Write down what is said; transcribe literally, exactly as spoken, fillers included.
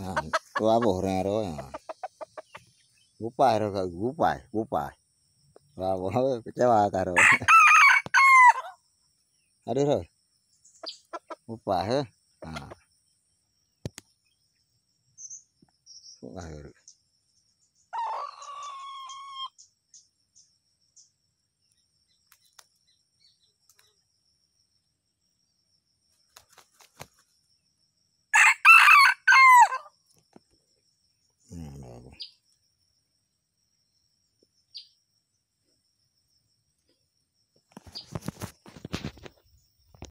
Ha, tu aboh dah ro. Ha. Bupai ro ka, bupai, bupai. Wah, wah, kecewa ka ro. Aduh ro. Bupai, eh. Ha. Wah,